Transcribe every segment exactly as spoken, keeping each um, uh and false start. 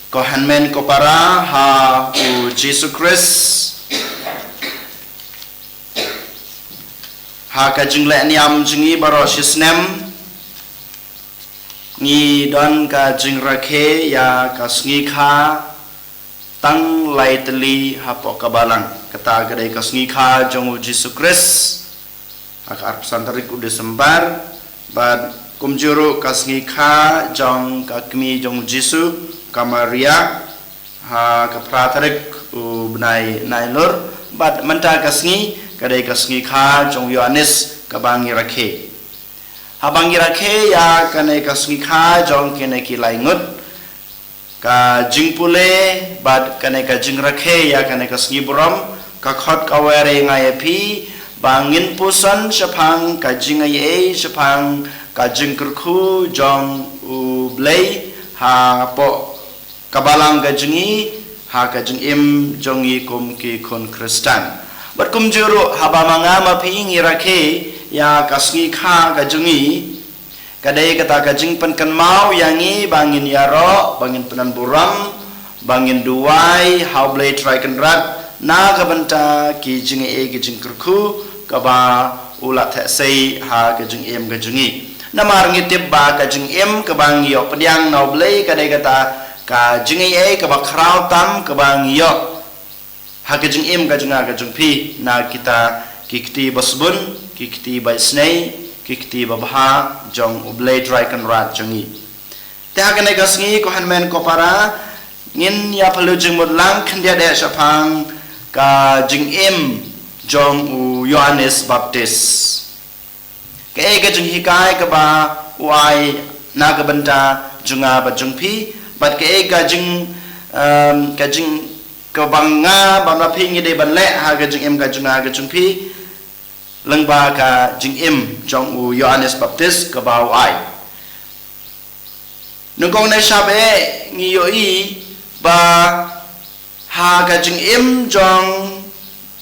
Ko hynmen ko para ha u Jisu Khrist, ha ka jingleh niam jong ngi baroh shi snem, ngi don ka jingrakhe ïa ka sngi kha tang lai tylli hapoh ka balang. Kata ka dei ka sngi kha jong u Jisu Khrist, ha ka arphew san tarik u Disembar, bad kumjuh ruh ka sngi kha jong ka kmie jong u Jisu, ka Maria, ha ka phra tarik u bnai Nailur, bad mynta ka sngi ka dei ka sngi kha jong u Ïoannis kaba ngi rakhe. Haba ngi rakhe ïa kane ka sngi kha jong kine ki lai ngut, ka jingpule bad kane ka jingrakhe ïa kane ka sngi burom, ka khot ka wer ïa nga ïa phi ba ngin puson shaphang ka jingaiei, shaphang ka jingkyrkhu jong u Blei hapoh ka balang ka jong ngi, ha ka jingim jong ngi kum ki khun Khristan. Bad kumjuh ruh haba ma nga ma phi ngi rakhe ïa ka sngi kha ka jong ngi, ka dei kata ka jingpynkynmaw ïa ngi ba ngin ïaroh, ba ngin pyndonburom, ba ngin duwai ha u Blei Trai Kynrad na ka bynta ki jingaiei ki jingkyrkhu kaba u la theh sei ha ka jingim ka jong ngi. Namar ngi tip ba ka jingim kaba ngi ïoh pdiang na u Blei ka dei kata ka jingaiei kaba khraw tam kaba ngi ïoh ha ka jingim ka jong nga ka jong phi na kita ki kti basbun, ki kti baisnei, ki kti babha jong u Blei Trai Kynrad jong ngi. Te ha kane ka sngi ko hynmen ko para, ngin ïa pynlut jingmut lang khyndiat eh shaphang ka jingim jong u Ïoannis Baptist. Kaei ka jinghikai kaba u ai na ka bynta jong nga bad jong phi, bad kaei ka jing, em, ka jing, kaba nga bad ma phi ngi dei ban leh ha ka jingim ka jong nga ka jong phi, lyngba ka jingim jong u Ïoannis Baptist kaba u ai. Nyngkong ne shap eh ngi ïohi ba ha ka jingim jong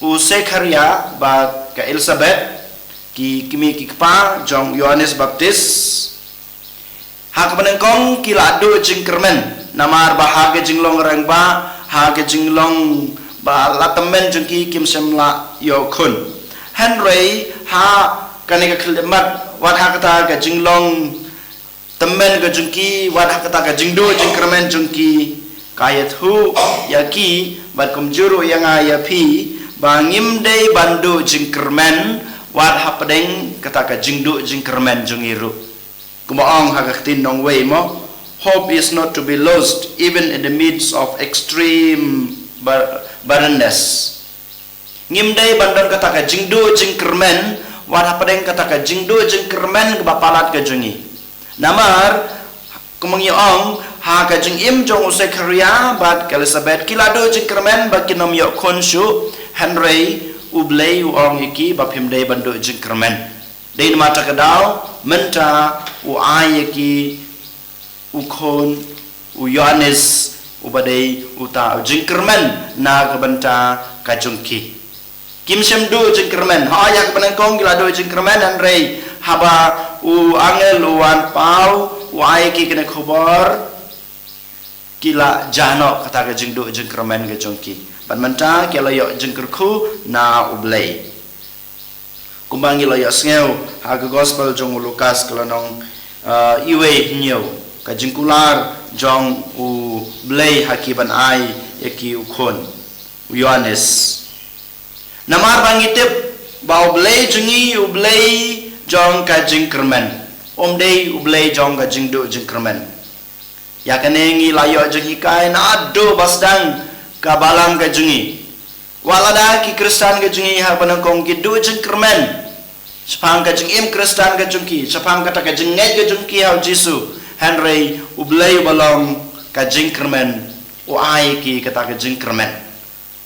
u Sekharia bad ka Elisabeth, ki kmie ki kpa jong u Ïoannis Baptist, ha kaba nyngkong ki la duh jingkyrmen, namar ba ha ka jinglong rangbah, ha ka jinglong ba la tymmen jong ki kim shym la ïoh khun. Hynrei ha kane ka khyllipmat, wat ha kata ka jinglong tymmen ka jong ki, wat ha kata ka jingduh jingkyrmen jong ki, ka ïathuh ïa ki bad kumjuh ruh ïa nga ïa phi ba ngim dei ban duh jingkyrmen wat hapdeng kata ka jingduh jingkyrmen jong ngi ruh. Kumba ong ha ka ktien nongwei mo, hope is not to be lost even in the midst of extreme bar-, barrenness. Ngim dei ban don kata ka jingduh jingkyrmen wat hapdeng kata ka jingduh jingkyrmen kaba palat ka jong ngi. Namar kumba ngi ong, ha ka jingim jong u Sekharia bad ka Elisabeth ki la duh jingkyrmen ba kin ym ïoh khun shuh, hynrei u Blei u ong ïa ki ba phim dei ban duh jingkyrmen. Dei namar kata ka daw mynta u ai ïa ki u khun, u Ïoannis, uba dei uta u jingkyrmen na ka bynta ka jong ki. Kim shym duh jingkyrmen. Hooid, ha kaba nyngkong ki la duh jingkyrmen, hynrei haba u angel u wan paw, u ai ki kane ka khubor, ki la jah noh kata ka jingduh jingkyrmen ka jong ki. Bad mynta ki la ïoh jingkyrkhu na u Blei. Kumba ngi la ïohsngew ha ka gospel jong u Lukas ka lynnong, ah, uwei hynñiew, ka jingkular jong u Blei ha ki ban ai ïa ki u khun, u Ïoannis. Namar ba ngi tip ba u Blei jong ngi u Blei jong ka jingkyrmen. Um dei u Blei jong ka jingduh jingkyrmen. Ïa kane ngi la ïoh jinghikai naduh ba sdang ka balang ka jong ngi. Wat lada ki Khristan ka jong ngi ha kaba nyngkong ki duh jingkyrmen shaphang ka jingim Khristan ka jong ki, shaphang kata ka jingngeit ka jong ki ha u Jisu, hynrei u Blei uba long ka jingkyrmen u ai ki kata ka jingkyrmen.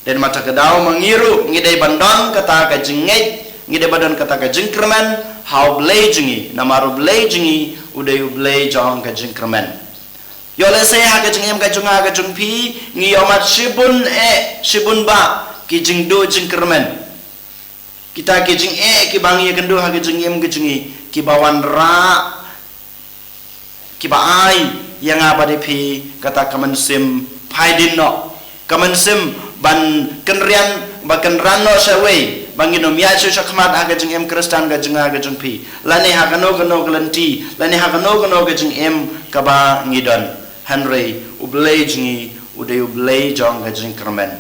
Dei namar kata ka daw ma ngi ruh ngi dei ban don kata ka jingngeit, ngi dei ban don kata ka jingkyrmen ha u Blei jong ngi, namar u Blei jong ngi u dei u Blei jong ka jingkyrmen. Ïoh lehse ha ka jingim ka jong nga ka jong phi ngi ïohmad shibun eh shibun bah ki jingduh jingkyrmen. Kita ki jingeh kiba ngi ïakynduh ha ka jingim ka jong ngi, kiba wanrah, kiba ai ïa nga bad ïa phi kata ka mynsiem phai dien noh, ka mynsiem ban kynrian, ban kynran noh shawei, ba ngin ym ïaid shuh shakhmat ha ka jingim Khristan ka jong nga ka jong phi, lane ha kano kano ka lynti, lane ha kano kano ka jingim kaba ngi don. Hynrei U Blei jong ngi u dei U Blei jong ka jingkyrmen.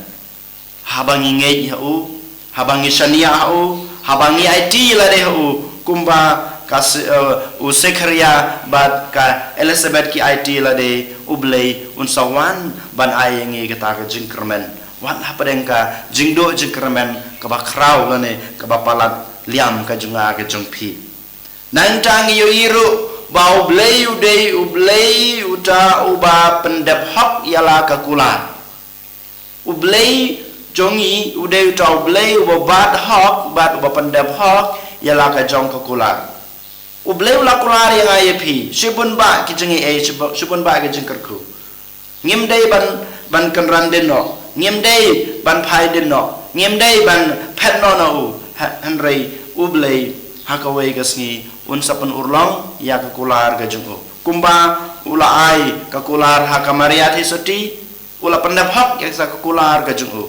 Haba ngi ngeit ha u, haba ngi shaniah ha u, haba ngi aiti lade ha u, kumba ka se-, eh, u Sekharia bad ka Elizabeth ki aiti lade, U Blei un sa wan ban ai ïa ngi kata ka jingkyrmen. Wat hapdeng ka jingduh jingkyrmen kaba khraw lane kaba palat liam ka jong nga ka jong phi. Nangta ngi ïohi ruh ba U Blei u dei U Blei uta uba pyndep hok ïa la ka kular. U Blei jong ngi u dei uta U Blei uba bat hok bad uba pyndep hok ïa la ka jong ka kular. U Blei u la kular ïa nga ïa phi shibun bah ki jingaiei, shibun, shibun bah ki jingkyrkhu. Ngim dei ban, ban kynran dien noh, ngim dei ban phai dien noh, ngim dei ban phet noh na u. Ha-, hynrei U Blei ha kawei ka sngi un sa pynurlong ïa ka kular ka jong u. Kumba u la ai ka kular ha ka Maria Theisotti, u la pyndep hok ïa ka kular ka jong u.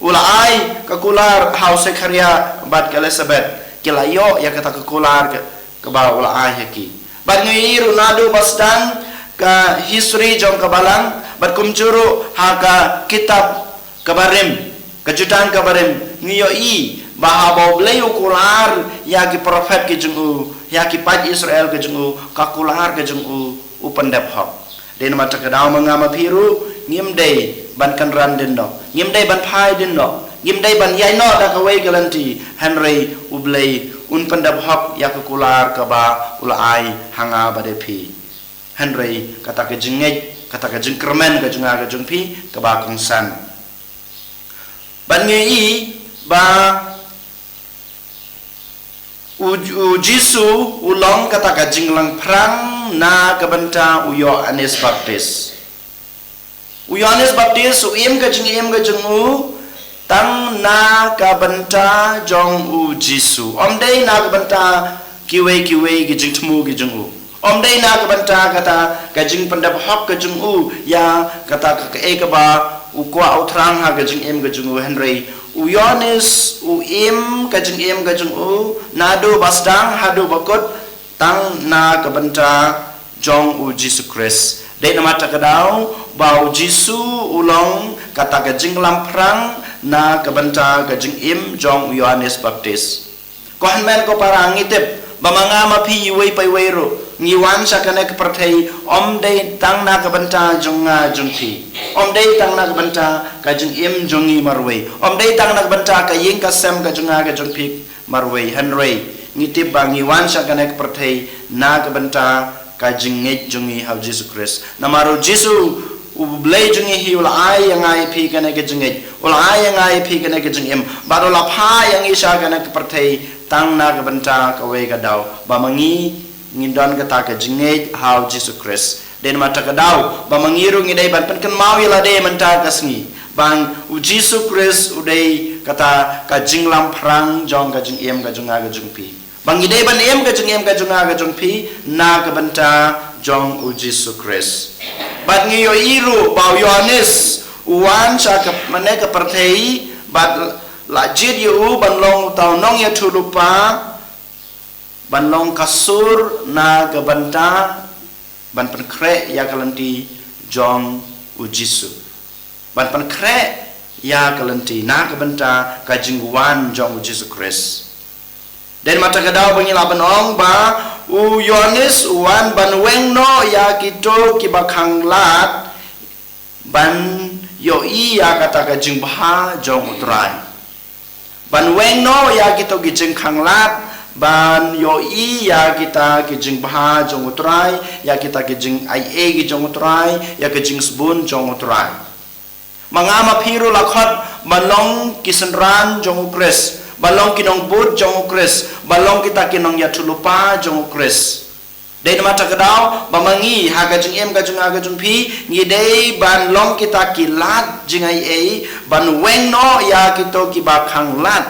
U la ai ka kular ha u Sekharia bad ka Elizabeth, ki la ïoh ïa kata ka kular ka, kaba u la ai ha ki. Bad ngi ïohi ruh naduh ba sdang ka history jong ka balang, bad kumjuh ruh ha ka kitab ka barim, ka jutang ka barim, ngi ïohi ba haba U Blei u kular ïa ki prophet ka jong u, ïa ki paid Israel ka jong u, ka kular ka jong u u pyndep hok. Dei namar kata ka daw ma nga ma phi ruh ngim dei ban kynran dien noh, ngim dei ban phai dien noh, ngim dei ban ïaid noh da kawei ka lynti, hynrei U Blei un pyndep hok ïa ka kular kaba u la ai ha nga bad ïa phi. Hynrei kata ka jingngeit, kata ka jingkyrmen ka jong nga ka jong phi kaba kongsan. Bad ngi ïohi ba u, u Jisu u long kata ka jinglangphrang na ka bynta u Ïoannis Baptis. U Ïoannis Baptis u im ka jingim ka jong u tang na ka bynta jong u Jisu. Ym dei na ka bynta kiwei kiwei ki jingthmu ki jong u. Ym dei na ka bynta kata ka jingpyndep hok ka jong u ïa kata ka, kaei kaba u kwah u thrang ha ka jingim ka jong u, hynrei u Ïoannis u im ka jingim ka jong u naduh ba sdang haduh ba kut tang na ka bynta jong u Jisu Khrist. Dei namar kata ka daw ba u Jisu u long kata ka jinglangphrang na ka bynta ka jingim jong u Ïoannis Baptis. Ko hynmen ko para, ngi tip ba ma nga ma phi iwei pa iwei ruh ngi wan sha kane ka pyrthei ym dei tang na ka bynta jong nga jong phi, ym dei tang na ka bynta ka jingim jong ngi marwei, ym dei tang na ka bynta ka ïing ka sem ka jong nga ka jong phi marwei, hynrei ngi tip ba ngi wan sha kane ka pyrthei na ka bynta ka jingngeit jong ngi ha u Jisu Khrist. Namar u Jisu, u Blei jong ngi hi, u la ai ïa nga ïa phi kane ka jingngeit, u la ai ïa nga ïa phi kane ka jingim, bad u la phah ïa ngi sha kane ka pyrthei tang na ka bynta kawei ka daw, ba ma ngi ngin don kata ka jingngeit ha u Jisu Khrist. Dei namar kata ka daw ba ma ngi ruh ngi dei ban pynkynmaw ïa lade mynta ka sngi ba u Jisu Khrist u dei kata ka jinglangphrang jong ka jingim ka jong nga ka jong phi. Ba ngi dei ban im ka jingim ka jong nga ka jong phi na ka bynta jong u Jisu Khrist. Bad ngi ïohi ruh ba u Ïoannis u wan sha kane ka pyrthei bad la jied ïa u ban long uta u nongïathuhlypa, ban long ka sur na ka bynta ban pynkhreh ïa ka lynti jong u Jisu, ban pynkhreh ïa ka lynti na ka bynta ka jingwan jong u Jisu Khrist. Dei namar kata ka daw ba ngi lah ban ong ba u Ïoannis u wan ban weng noh ïa kito kiba khanglad ban ïohi ïa kata ka jingbha jong u Trai. Ban weng noh ïa kito ki jingkhanglad ban ïohi ïa kita ki jingbha jong u Trai, ïa kita ki jingaiei ki jong u Trai, ïa ki jingsbun jong u Trai. Ma nga ma phi ruh la khot ban long ki synran jong u Khrist, ban long ki nongbud jong u Khrist, ban long kita ki nongïathuhlypa jong u Khrist. Dei namar kata ka daw ba ma ngi ha ka jingim ka jong nga ka jong phi ngi dei ban long kita ki lad jingaiei ban weng noh ïa kito kiba khanglad.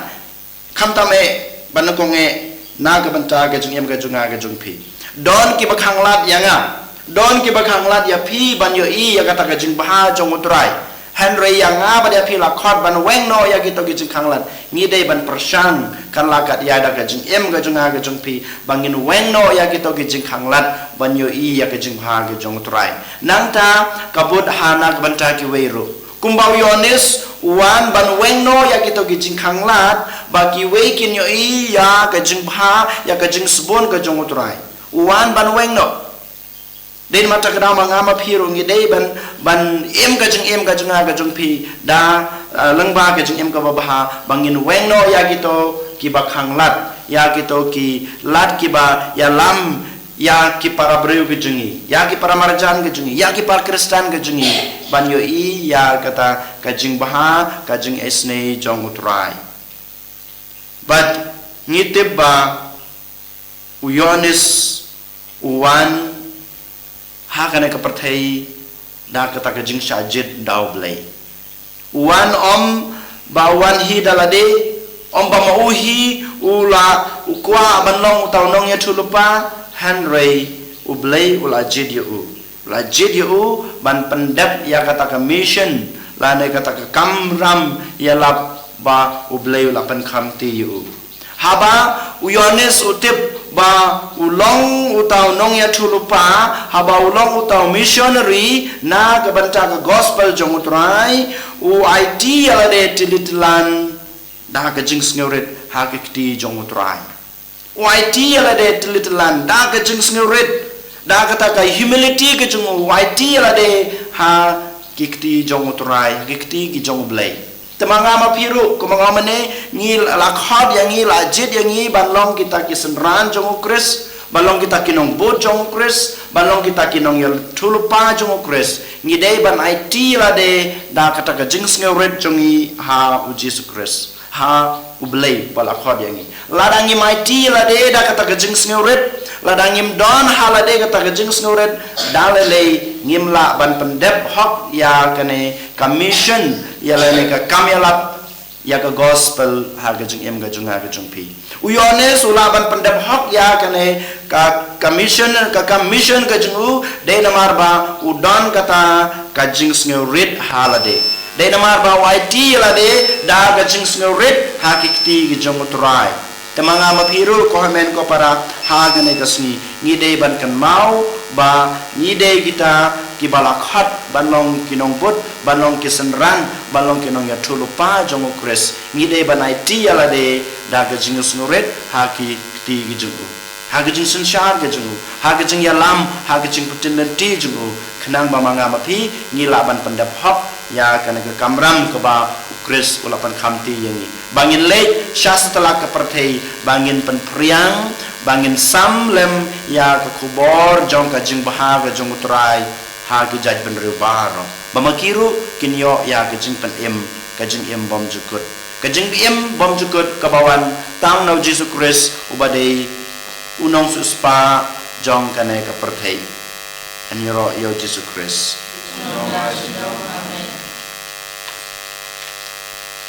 Khamtam eh ban nyngkong eh na ka bynta ka jingim ka jong nga ka jong phi. Don kiba khanglad ïa nga. Don kiba khanglad ïa phi ban ïohi ïa kata ka jingbha jong U Trai. Hynrei ïa nga bad ïa phi la khot ban weng noh ïa kito ki jingkhanglad. Ngi dei ban pyrshang, kan la kat ïa da ka jingim ka jong nga ka jong phi, ba ngin weng noh ïa kito ki jingkhanglad ban ïohi ïa ka jingbha ka jong U Trai. Nangta ka bud ha na ka bynta kiwei ruh. Kumba u Ïoannis u wan ban weng noh ïa kito ki jingkhanglad, ba kiwei kin ïohi ïa ka jingbha, ïa ka jingsbun ka jong U Trai. U wan ban weng noh. Dei namar kata ka daw ma nga ma phi ruh ngi dei ban, ban im ka jingim ka jong nga ka jong phi da, ah, lyngba ka jingim kaba bha, ba ngin weng noh ïa kito kiba khanglad, ïa kito ki lad kiba ïalam ïa ki para briew ka jong ngi, ïa ki para marjan ka jong ngi, ïa ki para Khristan ka jong ngi, ban ïohi ïa kata ka jingbha, ka jingisynei jong U Trai. Bad ngi tip ba u Ïoannis u wan ha kane ka pyrthei da kata ka jingshah jied da U Blei. U wan ym ba u wan hi da lade, ym ba ma u hi u la u kwah ban long uta u nongïathuhlypa, hynrei U Blei u la jied ïa u. U la jied ïa u ban pyndep ïa kata ka mission, lane kata ka kamram ïalap ba U Blei u la pynkham kti ïa u. Haba u Ïoannis u tip ba u long uta u nongïathuhlypa, haba u long uta u missionary na ka bynta ka gospel jong U Trai, u aiti ïa lade tylli tyllan da ka jingsngewrit ha ki kti jong U Trai. U aiti ïa lade tylli tyllan da ka jingsngewrit, da kata ka humility ka jong u, u aiti ïa lade ha ki kti jong U Trai, ki kti ki jong U Blei. Te ma nga ma phi ruh, kumba nga ong mynne, ngi la khot ïa ngi, la jied ïa ngi ban long kita ki synran jong U Khrist, ban long kita ki nongbud jong U Khrist, ban long kita ki nongïathuhlypa jong U Khrist. Ngi dei ban aiti ïa lade da kata ka jingsngewrit jong ngi ha U Jisu Khrist, ha U Blei ba la khot ïa ngi. Lada ngim aiti ïa lade da kata ka jingsngewrit, lada ngim don ha lade kata ka jingsngewrit, da lei lei ngim lah ban pyndep hok ïa kane ka mission, ïa lane ka kam ïalap ïa ka gospel ha ka jingim ka jong nga ka jong phi. U Ïoannis u lah ban pyndep hok ïa kane ka, ka mission, ka, ka mission ka jong u, dei namar ba u don kata ka jingsngewrit ha lade. Dei namar ba u aiti ïa lade da ka jingsngewrit ha ki kti ki jong U Trai. Te ma nga ma phi ruh, ko hynmen ko para, ha kane ka sngi ngi dei ban kynmaw ba ngi dei kita kiba la khot ban long ki nongbud, ban long ki synran, ban long ki nongïathuhlypa jong U Khrist. Ngi dei ban aiti ïa lade da ka jingsngewrit ha ki kti ki jong u, ha ka jingsynshar ka jong u, ha ka jingïalam, ha ka jingpyntip lynti jong u, khnang ba ma nga ma phi ngi lah ban pyndep hok ïa kane ka kamram kaba U Khrist u la pynkham kti ïa ngi, ba ngin leit sha satlak ka pyrthei, ba ngin pynphriang, ba ngin sam lem ïa ka khubor jong ka jingbha ka jong U Trai ha ki jaitbynriew baroh, ba ma ki ruh kin ïoh ïa ka jingpynim, ka jingim bymjukut, ka jingim bymjukut kaba wan tang na U Jisu Khrist uba dei U Nongsiewspah jong kane ka pyrthei. Yn ïaroh ïa U Jisu Khrist.